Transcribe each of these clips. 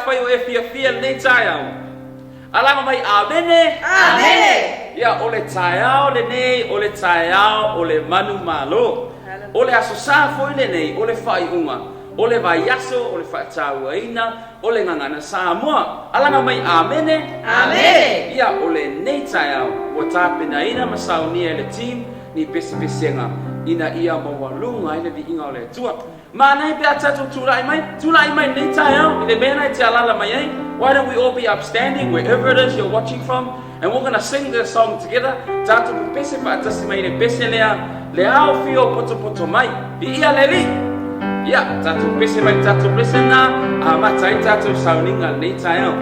afai o e fiafia i lenei taeao. Alaga mai, amene. Amene. Ia, o le taeao lenei o le taeao o le manumalo. O le Aso Sa foi lenei o le faaiuga o le vaiaso o le faatauaina o le Gagana Samoa. Alaga mai, amene. Amene. Ia, o lenei taeao ua tapenaina ma saunia e le team ni pesepesega ina ia maualuga ai le viiga o le Atua. Manaia pe a tatou tulai mai, tulai mai lenei taeao i le mea na e te alala mai ai. Why don't we all be upstanding wherever it is you're watching from, and we're going to sing this song together. Tatou pepese faatasi mai i le pese lea, Le Ao Fio Potopoto Mai. Viia le Alii. Ia, tatou pese mai le tatou pese lena, amata ai tatou sauniga lenei taeao.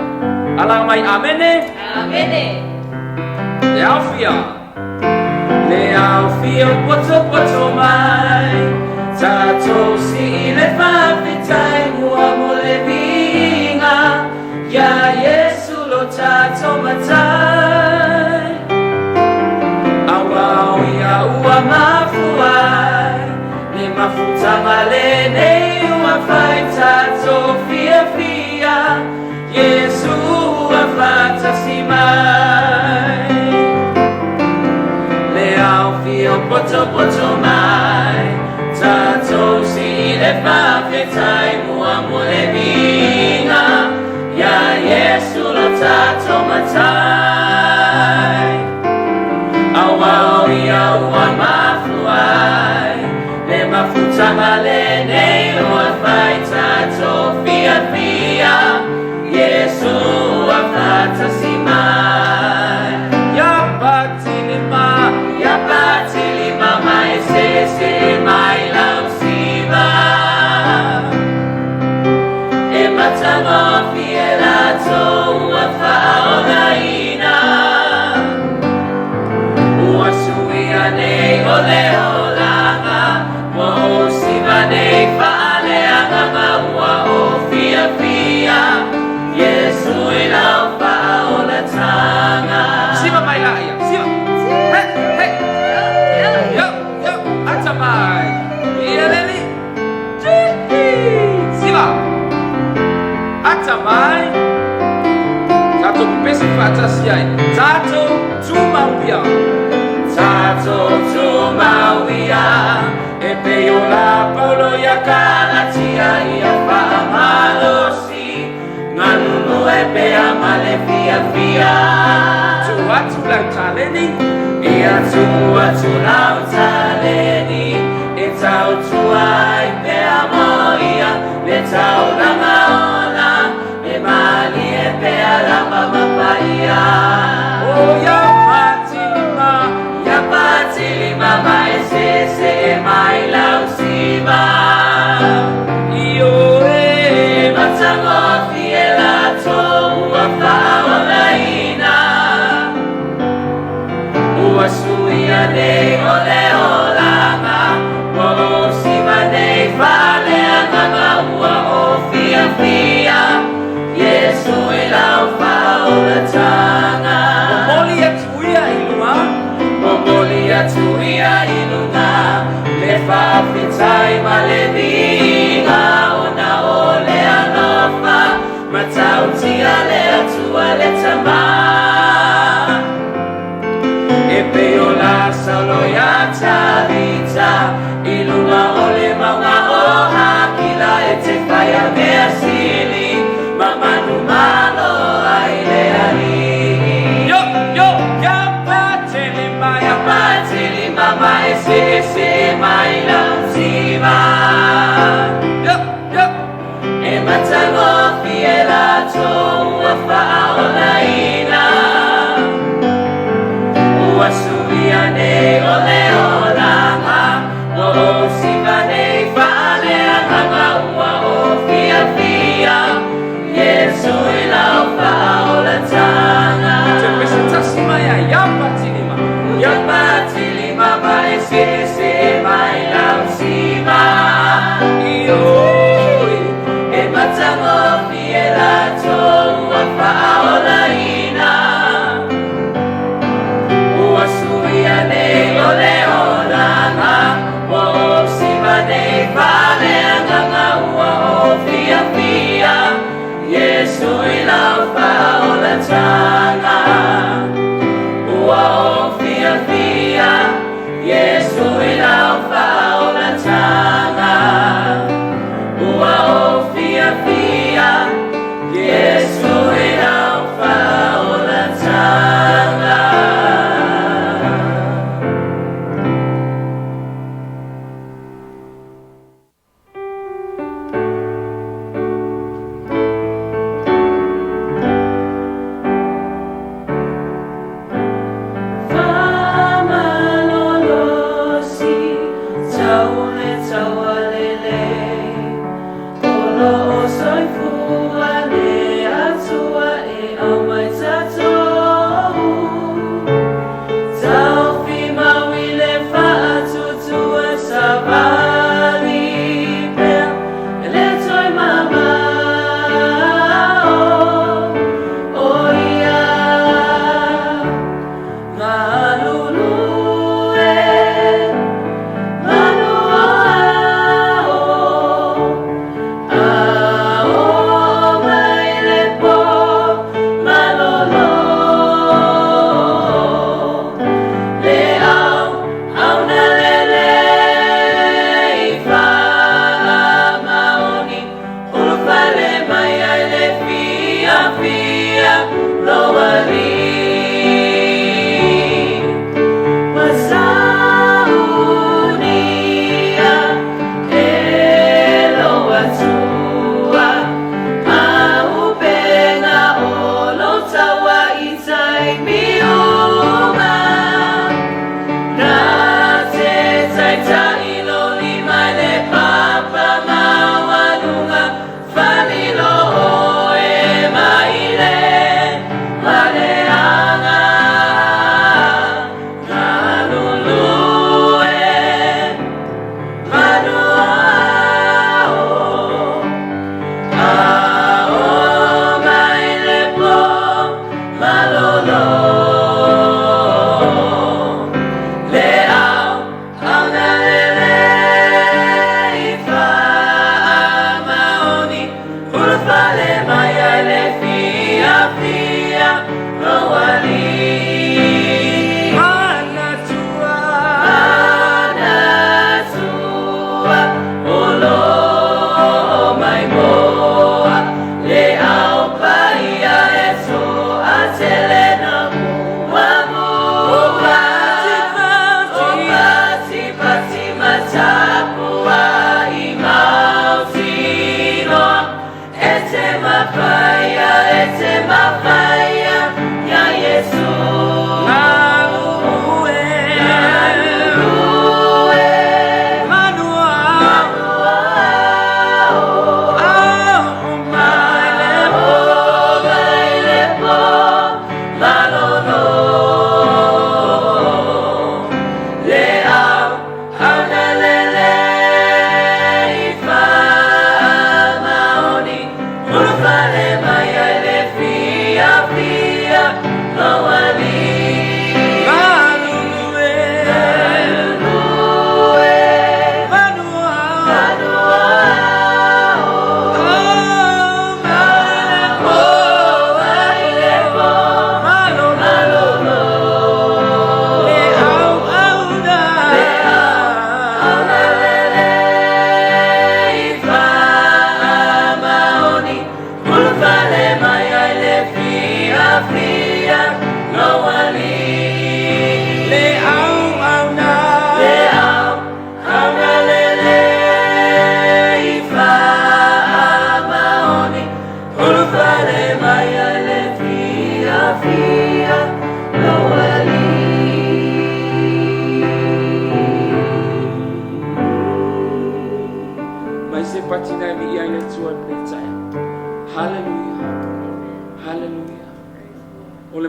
Alaga mai, amene. Amene. Le Ao Fia. Le ao fio potopoto mai, tatou sii le faafetai mua mo le viiga, iā Iesu lo tatou Matai. Aua o ia ua mafua ai, le mafutaga lenei ua fai tatou fiafia, Iesu ua faatasi mai. Le ao fio potopoto mai, tatou sii le faafetai mua mo le viiga, iā Iesu lo tatou Matai. Aua o ia ua mafua ai, le mafutaga lenei ua fai tatou fiafia, Iesu ua faatasi mai. Ia patilima, ia patilima mai eseese mai lau siva. E matagofie latou ua faaogaina. Ua suia nei o le olaga, ua ou siva nei faaleagaga ua ou fiafia, Iesu i lau faaolataga. Siva mai laia, siva. He, he. Yo, yo, ata mai. Ia le Alii. Siva. Ata mai. Tatou pepese faatasi ai. Tatou tumau ia. Tatou tumau ia. E pei o la Paulo ia Kalatia ia faamalosi. Galulue pea ma le fiafia. Tuu atu lau taleni. Ia tuu atu lau taleni. E tautua ai pea mo ia. Le taulaga ola. E malie pea lava ma paia. O ia patilima. Ia patilima ma eseese mai lau siva. Ioe. E matagofie latou ua faaogaina. Ua suia nei o le olaga, ua ou siva nei faaleagaga ua ou fiafia, Iesu i lau faaolataga. Momoli atu ia i luga, momoli atu ia i luga, le faafetai ma le viiga ona o le alofa, matautia le Atua le Tama. E pei o la Saulo iā Tavita, i luga o le mauga o Hakila e te fai a mea sili, ma manumalo ai le Alii. Yo, yo, ia patilima, ia patilima ma eseese mai lau siva.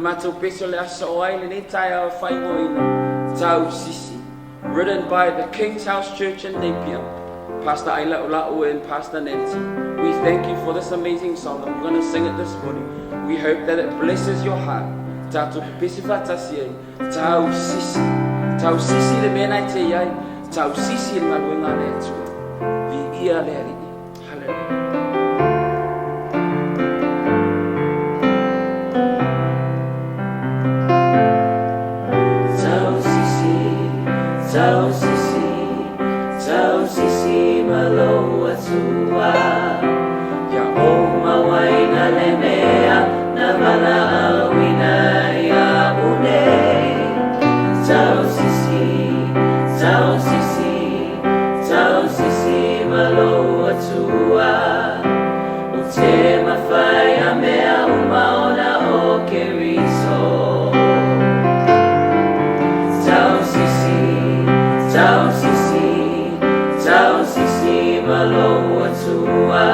matou pese o le a soo ai lenei taeao e faaigoaina, Tausisi, written by the King's House Church in Napier, Pastor Ailaula'u and Pastor Nancy. We thank you for this amazing song and we're going to sing it this morning. We hope that it blesses your heart. Tatou pepesi faatasi ai, Tausisi. Tausisi le mea na e te i ai, tausisi le galuega a le Atua. Viia le Alii. Hallelujah. Tausisi, tausisi, tausisi ma lou Atua. Ia ou mauaina le mea na valaauina ia au nei. Tausisi, tausisi, tausisi ma lou Atua. O te mafaia mea uma ona o Keriso. Tausisi, tausisi, tausisi ma lou Atua.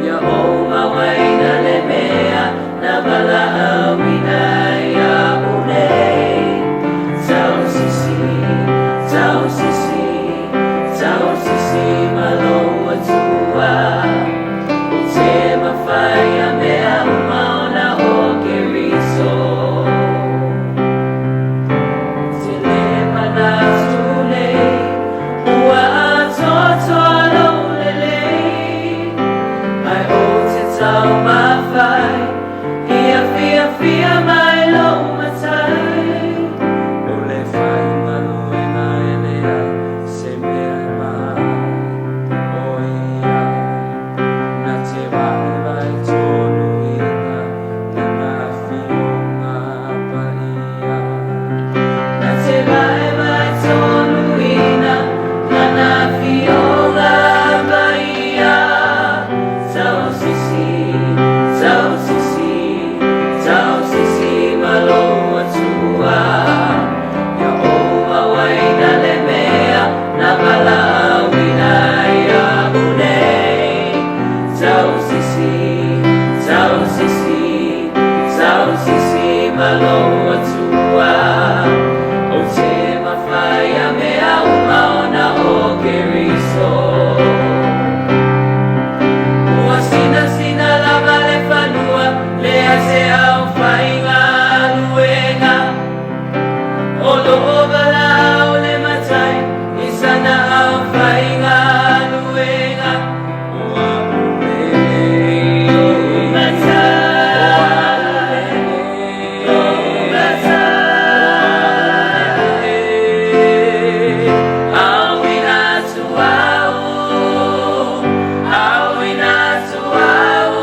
Ia ou mauaina le mea na valaauina ia au nei. Tausisi, tausisi, tausisi ma lou Atua. O te mafaia mea uma ona o Keriso. Te le manatu nei, ua atoatoa lou lelei. Ae o te taumafai, ia fiafia mai lou Matai. O le faigaluega e leai se mea e maai o ia na te vaevae tonuina lana afioga paia. Na te vaevae tonuina lana afioga paia. Tausisi, tausisi, tausisi ma lou Atua. Ia ou mauaina le mea na valaauina ia au nei. Tausisi, tausisi, tausisi ma lou Atua. O te mafaia mea uma ona o Keriso. Ua sinasina lava le fanua, leai se aufaigaluega. O lo o valaau le Matai i sana aufaigaluega. O au lenei. Matai. O au lenei. Lou Matai. Auina atu au, auina atu au.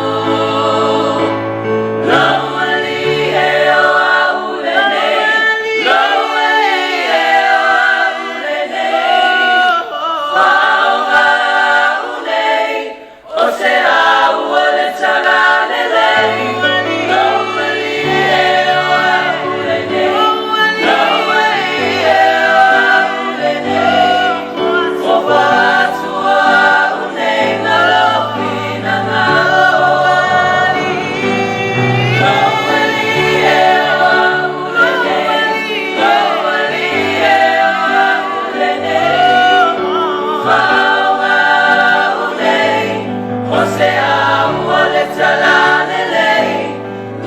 Lou Alii e o au lenei, lou Alii e o au lenei. Faaaoga au nei, o se au o le Talalelei. Lou Alii e o au lenei, lou Alii e o au lenei. Ofo atu au nei ma lou finagalo. Lou Alii e o au lenei, lou Alii e o au lenei. Faaaoga au nei, o se au o le Talalelei.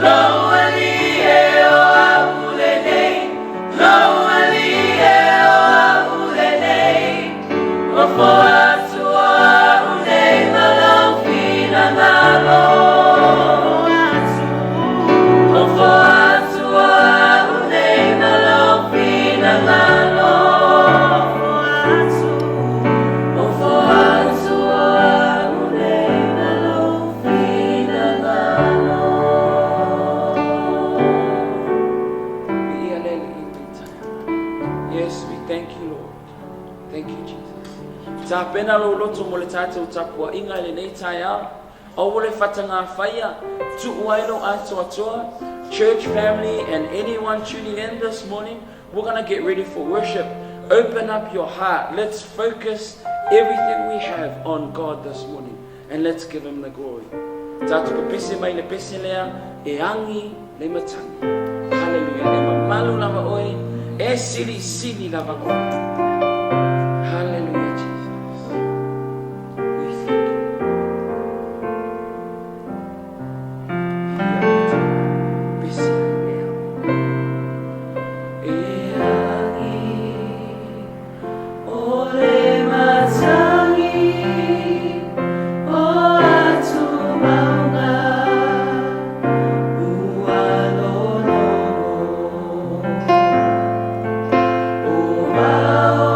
Lou Alii e o au lenei, lou Alii e o au lenei. Ofo atu au nei ma lou finagalo. Ofo atu au nei ma lou finagalo. Ofo atu au nei ma lou finagalo. Viia le Alii i taeao. Yes, we thank you, Lord. Thank you, Jesus. Tapena lou loto mo le tatou tapuaiga i lenei taeao. Aua le fatagā faia, tuu ai lou atoatoa. Church family and anyone tuning in this morning, we're going to get ready for worship. Open up your heart. Let's focus everything we have on God this morning and let's give Him the glory. Tatou pepese mai le pese lea e agi. Le matagi. Haleluia. E mamalu lava oe, e silisili lava oe. Haleluia Jesus. We thank you. Pesi ai mea. E agi o le matagi o atu mauga ua lologo o mao.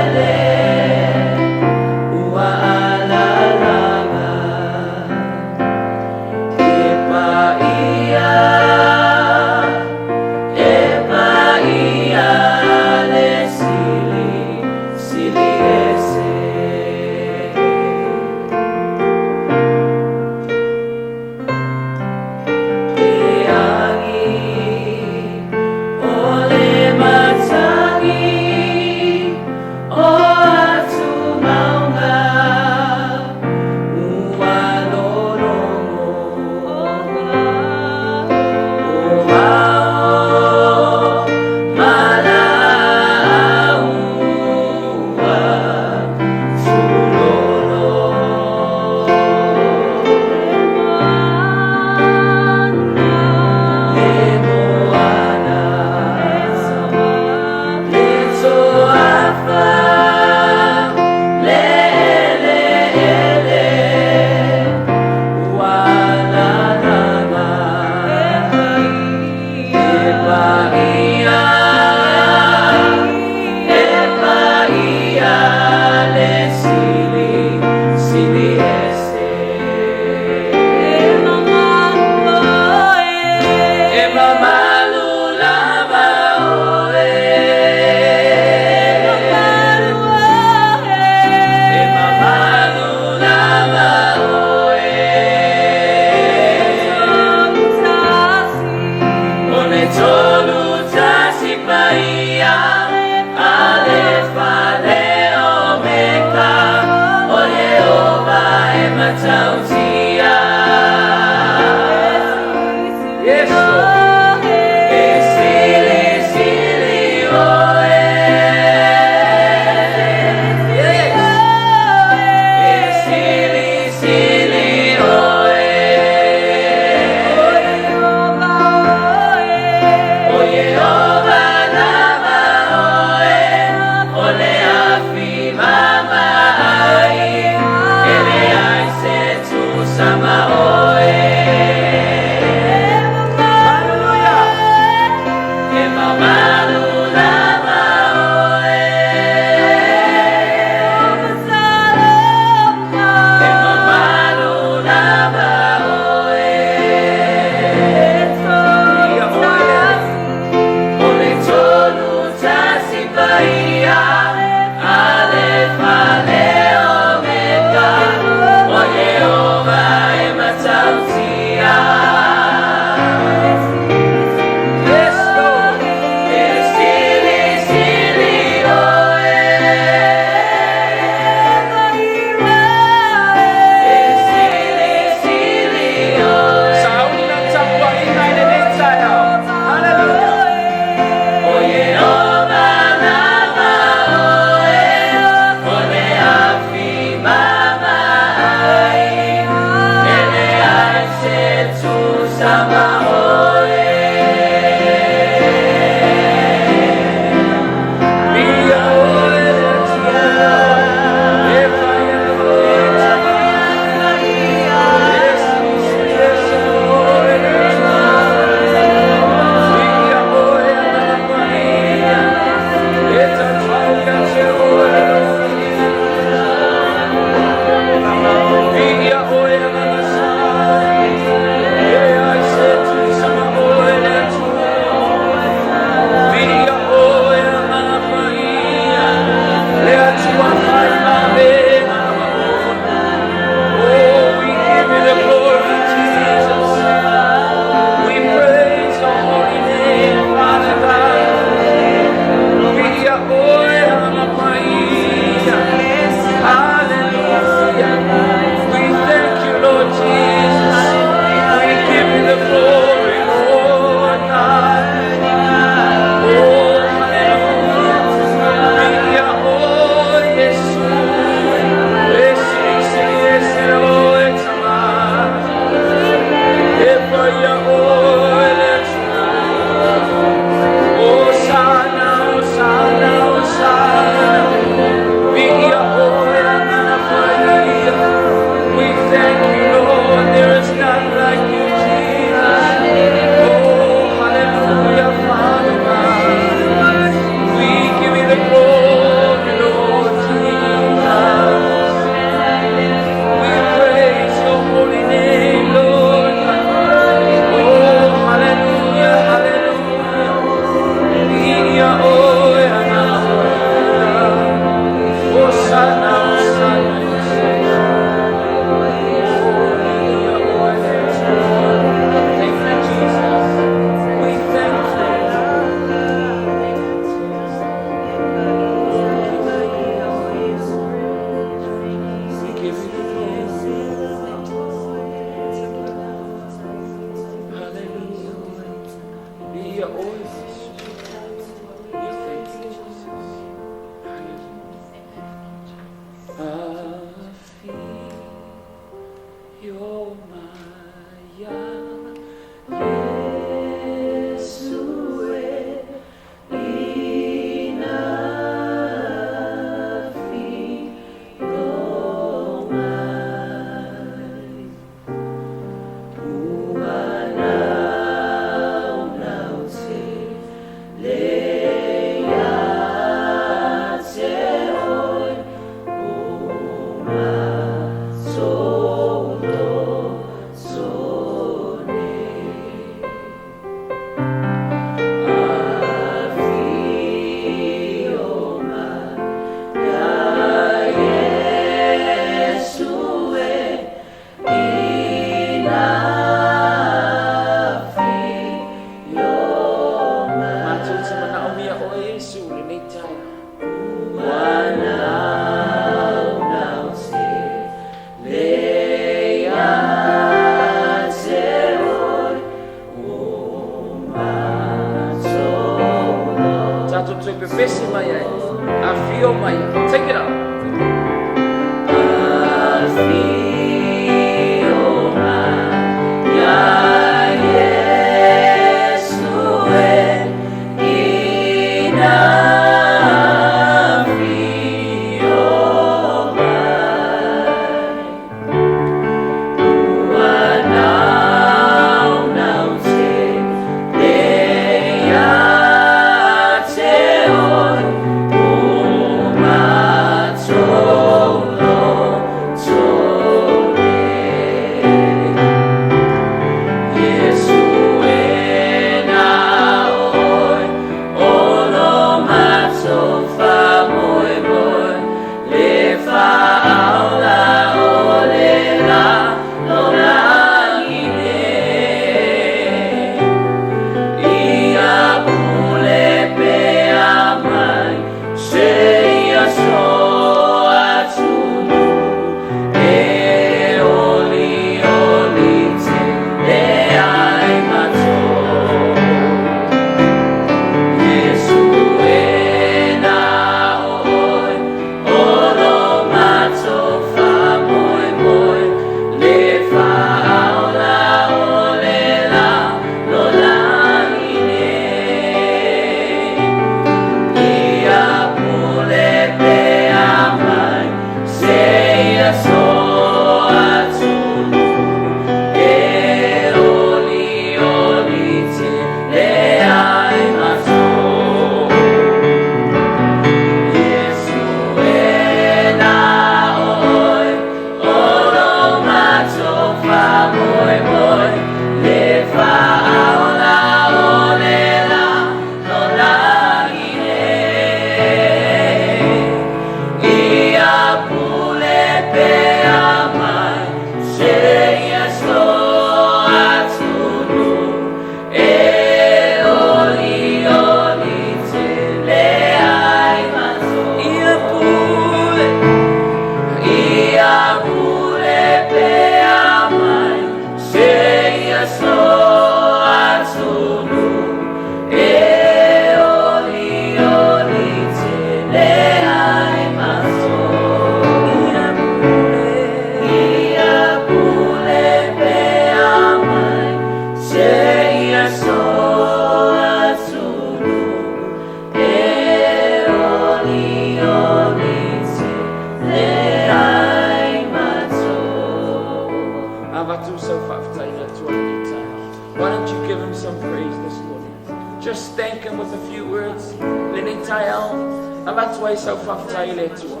Avatu sau faafetai i le Atua i lenei taeao. Why don't you give him some praise this morning? Just thank him with a few words. Lenei taeao, avatu ai sau faafetai i le Atua.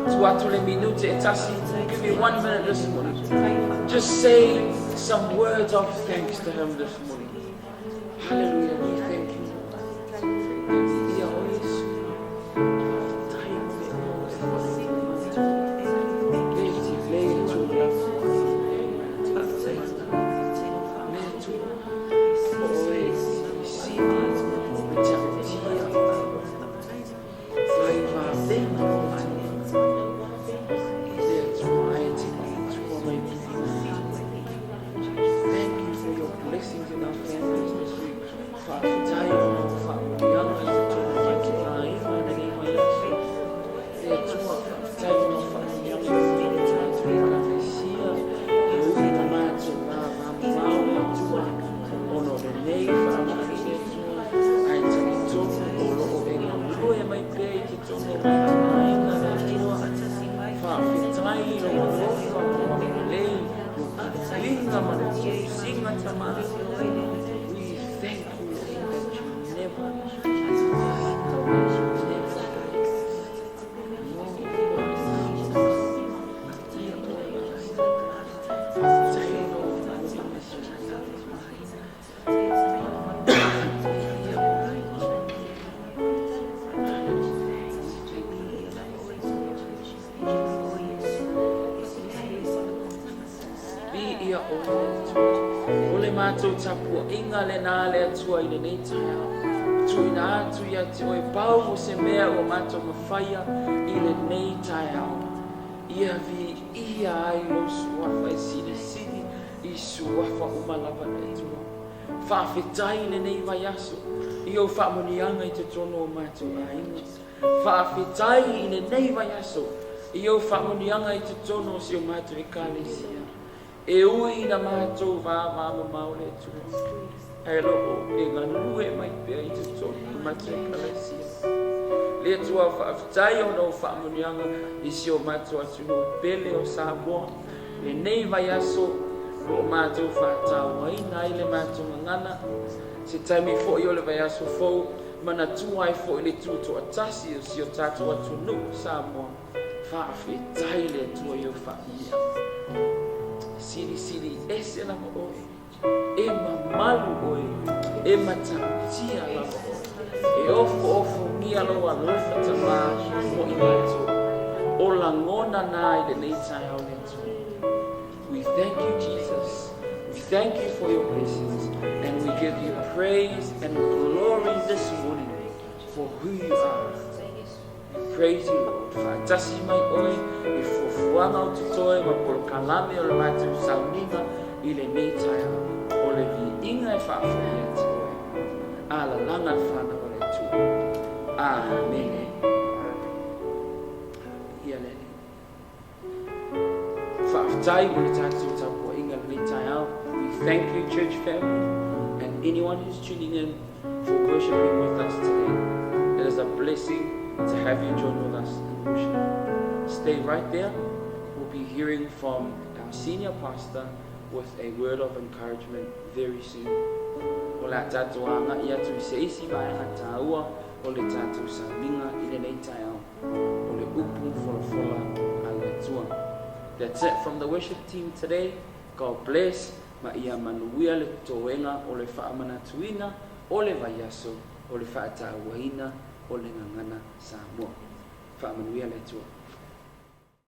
Tuu atu le minute e tasi. Give you one minute this morning. Just say some words of thanks to him this morning. Hallelujah. We thank you, Lord. Ia oe Iesu. Faafetai mo mea uma ua e fai. Le Atua lava. Le Atua, o oe i sili ma matautia. Fai vavega o le Atua. Le Atua, ae te manatua mai Thank you for your blessings in our families this week. Faafetai ona o faamanuiaga i totonu o matou aiga i lenei vaiaso. Le Atua, faafetai ona o faamanuiaga i totonu o matou ekalesia. E ui ina matou vavamamao le Atua, ona o lenei faamai le Atua, ae talitonu o lo o e galue mai pea i totonu o matou aiga le Atua. Faafetai i lou alofa ma lou agalelei, lou puipuiga ma lou tausiga Tama. We thank you, Lord, that you never leave us. You never break us. No, Ia oe Faafetai ona o faamanuiaga. Ia oe. Hallelujah. Thank you, Lord. Viia oe le Atua. O le matou tapuaiga lena le Atua i lenei taeao. Tuuina atu ia te oe pau o se mea ua matou mafaia i lenei taeao. Ia viia ai lou suafa e silisili i suafa uma lava le Atua. Faafetai i lenei vaiaso i ou faamanuiaga i totonu o matou aiga. Faafetai i lenei vaiaso i ou faamanuiaga i totonu o si o matou Ekalesia. E ui ina matou vavamamao le Atua, ae o lo o e galue mai pea i totonu o matou Ekalesia. Le Atua, faafetai ona o faamanuiaga i si o matou atunuu pele o Samoa. Lenei vaiaso o lo o matou faatauaina ai le matou gagana, se taimi foi o le vaiaso fou, manatua ai foi le tutoatasi o si o tatou atunuu o Samoa. Faafetai le Atua i ou faamanuiaga. Silisili ese lava oe, e mamalu oe, e matautia lava oe. E ofoofogia lou alofa Tama mo i matou. O lagona na i lenei taeao le Atua. We thank you, Jesus. We thank you for your blessings. And we give you praise and glory this morning for who you are. We praise you, Lord. Faatasi mai oe i fuafuaga o totoe ma polokalame o le matou sauniga i lenei taeao. O le viiga e faafoi ia te oe. Alalaga le fanau a le Atua. Amene. Amene. Ia le Alii. Faafetai mo le tatou tapuaiga lenei taeao. We thank you, church family, and anyone who's tuning in for worshiping with us today. It is a blessing to have you join with us in worship. Stay right there. We'll be hearing from our senior pastor with a word of encouragement very soon. O le a tatou agai atu i se isi vaega taua o le tatou sauniga i lenei taeao, o le upu folafola a le Atua. That's it from the worship team today. God bless ma ia manuia le totoega o le faamanatuina o le vaiaso o le faatauaina o le gagana Samoa. Faamanuia le Atua.